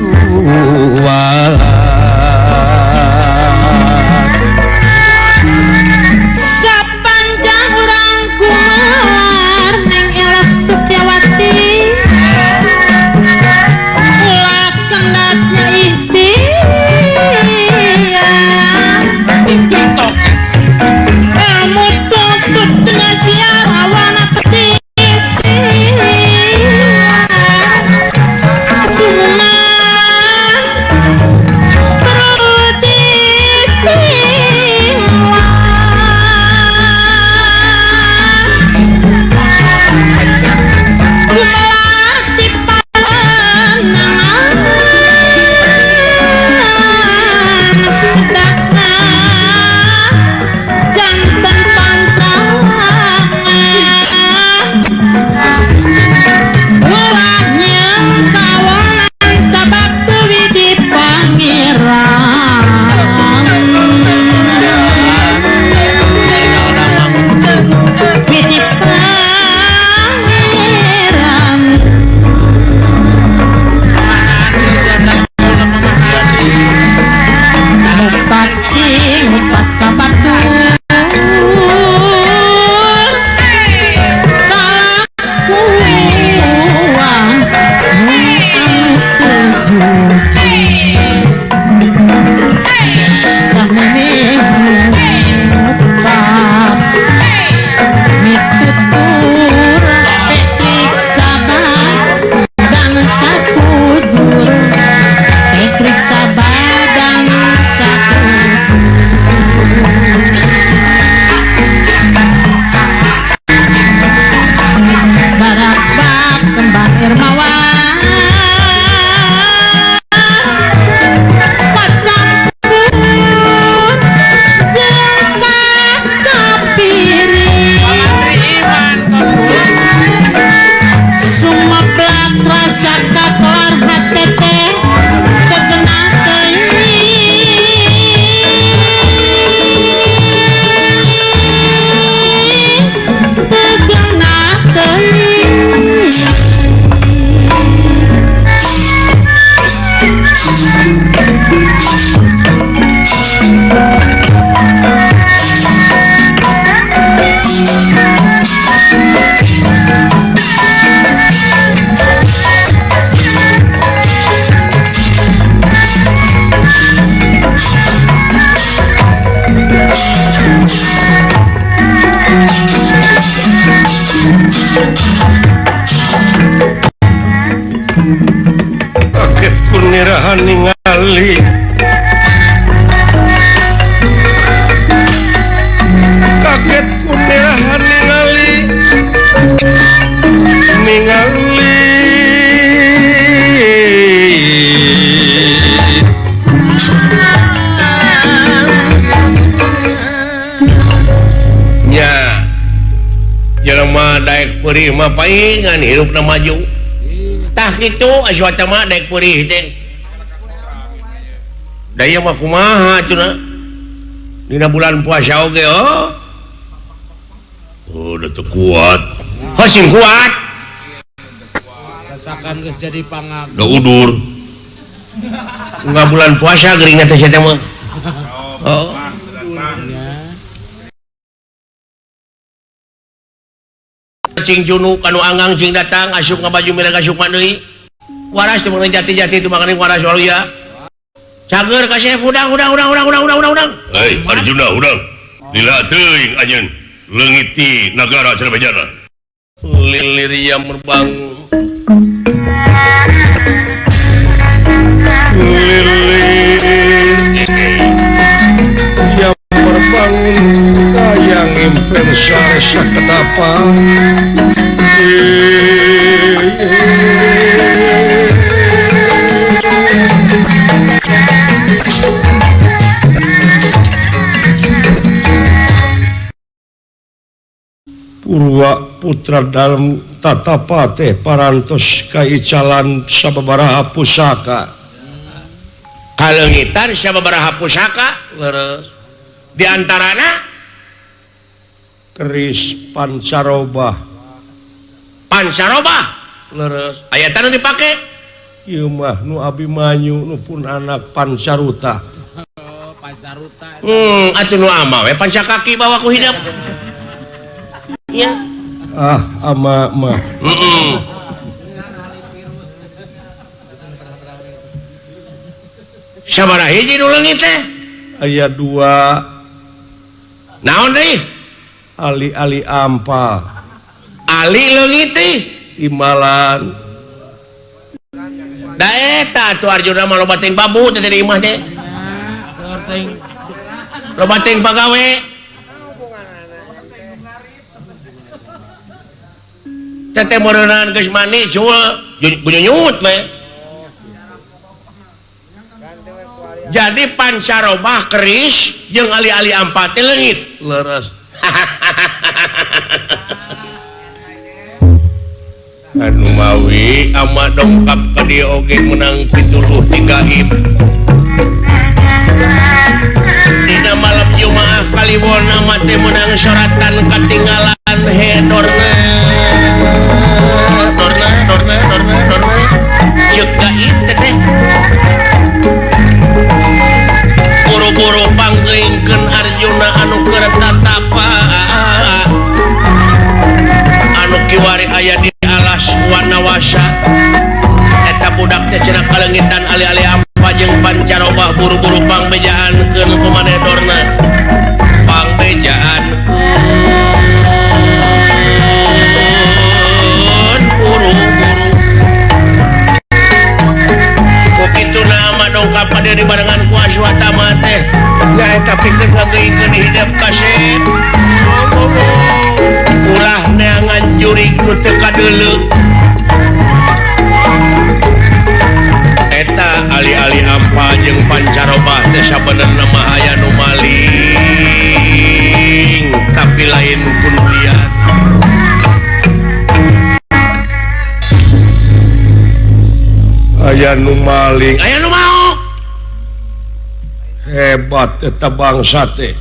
Sapanjang urang kumalar Neng Elok Setiawati. Ulah kendatnya ikhtiar. Ilmu tutup dengan siar awana petisi. Dukungan Kaget kunirahan ningali, kaget kunirahan ningali, ningali nya jelema daek peurih mah paingan hirupna maju. Tah kitu aswata mah daek peurih teh. Da ieu mah kumaha cenah? Dina bulan puasa oge oh. Oh, udah teu kuat. Heuh sing kuat. Cacakan geus jadi pangag. Da udur. Enggak bulan puasa geuring teh sia mah. Oh. Cing junuk anu anggang cing datang asup ngabaju mirang asup deui. Waras teh mah jati-jati itu makanin waras waluya. Cager kasep hudang hudang hudang hudang hudang hudang hudang. Hei Arjuna hudang. Lila teuing anjeun leungit ti nagara cenah bejana. Lilir jamur bangun. Lilir jamur bangun kayang impen saresa ketapa. Purwa putra dalam tatapa teh parantos kaicalan sababaraha pusaka. Kaleungitan sababaraha pusaka leres. Di antarana keris pancarobah. Pancarobah leres. Aya tanu dipake? Ieu mah nu Abimanyu nu pun anak Pancaruta. Oh, Pancaruta. Atuh nu ama we pancakaki bawa ku hidep. Ya. Ah, ama mah. Sabaraha hiji nu leungit teh? Aya dua. Naon deui? Ali-ali ampal. Ali leungit teh imalan. Da eta atuh Arjuna mah loba teuing babu teh di imah teh. Seueur teuing. Loba teuing pagawe. Teteh meureunan geus mandi suul bunyunyut we. Jadi pancarobah keris jeung ali-ali ampat teh leungit. Leres. Anu mawi ama dongkap ka dieu oge meunang pituluh ti gaib. Dina malam Jumaah Kaliwon ama teh meunang soratan katinggalan hedorna. Dorna dorna dorna dorna jeung gaib teh. Buru-buru panggeingkeun Arjuna anu keur tatapa. Anu kiwari aya di alas Wanawasa. Eta budak teh cenah kaleungitan ali-ali ampa jeung pancarobah buru-buru pangbejaankeun ku maneh dorna. Pangbejaankeun buru-buru. Ku kituna ama dongkap ka dieu dibarengan ku Aswatama teh. Nyaeta pikeun ngageuingkeun hidep kasep. Ulah neangan jurig nu teu kadeuleu. Eta ali-ali ampa jeung pancarobah teh sabenerna mah aya nu maling, tapi lain kuntian. Aya nu maling, aya nu maok. Hebat eta bangsa teh.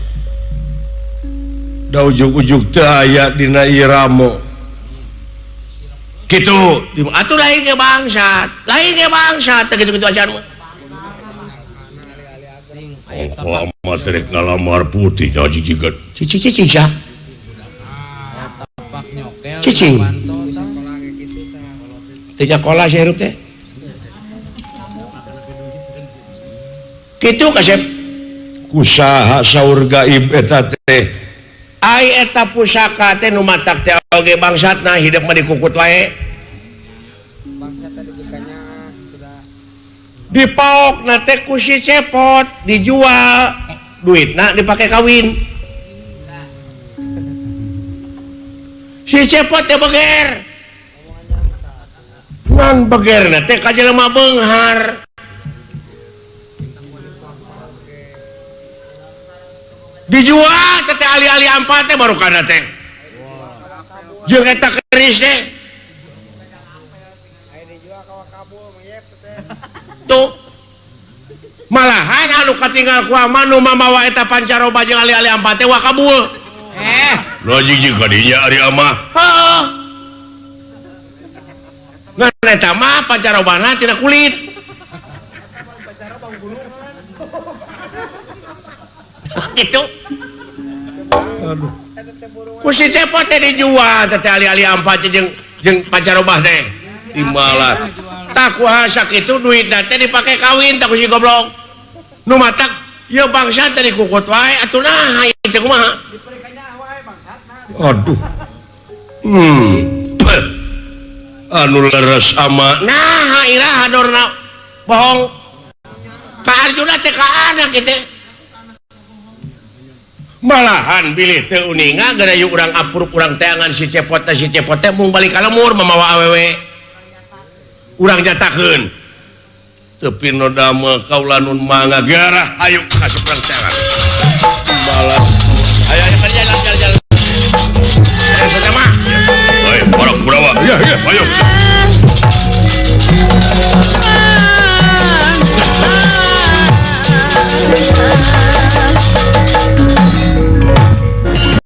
Da ujug-ujug teu aya dina iramo. Kitu, atuh lain ge bangsat, lain ge bangsat teh kitu-kitu acan mah. Oh, amat rek ngalamar putih jadi jiga. Cicing cicing sia. Cicing. Teu nyakola sia hirup teh. Kitu kasep. Kusaha saur gaib eta teh? Ai eta pusaka teh nu matak teh oge bangsatna hidup mah dikukut wae. Dipaokna teh ku si Cepot, dijual, duitna dipake kawin. Si Cepot teh beger. Ngan begerna teh ka jelema beunghar. Dijual teh ali-ali ampat teh baru kana teh. Jeung eta keris teh. Tuh. Malahan anu katinggal ku ama nu mamawa eta pancaroba jeung ali-ali ampat teh wakabul. Lojig jeung kadinya ari ama. Heeh. Ngan eta mah pancarobana tina kulit. Gitu. Aduh. Ku si Cepot teh dijual teh ali-ali ampat jeung jeung pancarobah teh. Imalah. Tak kuasa kitu duitna teh dipake kawin tak ku si goblok. Nu matak ieu bangsa teh dikukut wae atuh nah ieu teh kumaha? Aduh. Anu leres ama nah iraha Dorna bohong. Ka Arjuna teh ka anak kitu. Malahan bilih teu uninga gara yuk urang apuruk urang teangan si cepot teh mung balik ka lemur mamawa awewe. Urang nyatakeun. Teu pino damel kaula nun mangga garah hayu ka urang teangan. Balas